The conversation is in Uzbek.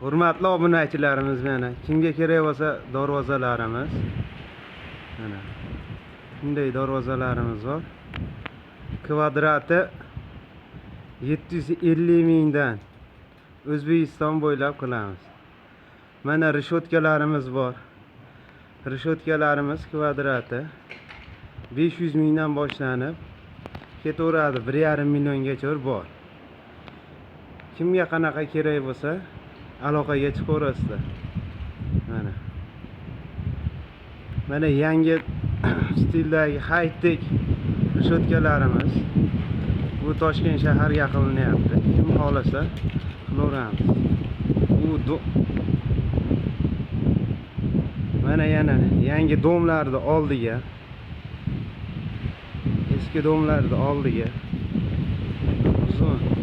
Hurmatli obunachilarimiz, mana kimga kerak bo'lsa darvozalarimiz. Mana shunday darvozalarimiz bor. Kvadrati 750 mingdan O'zbekiston bo'ylab qilamiz. Mana reshotkalarimiz bor. Reshotkalarimiz kvadrati 500 mingdan boshlanib ketaveradi, 1,5 milliongacha bor. Kimga qanaqa kerak bo'lsa, aloqaga chiqaverasizlar. Mana. Mana yangi stildagi high-tech reshotkalarimiz. Bu Toshkent shaharga qilinyapti. Kim xohlasa qilaveramiz. Bu mana yana yangi дом larni oldiga, eski дом larni oldiga uzun.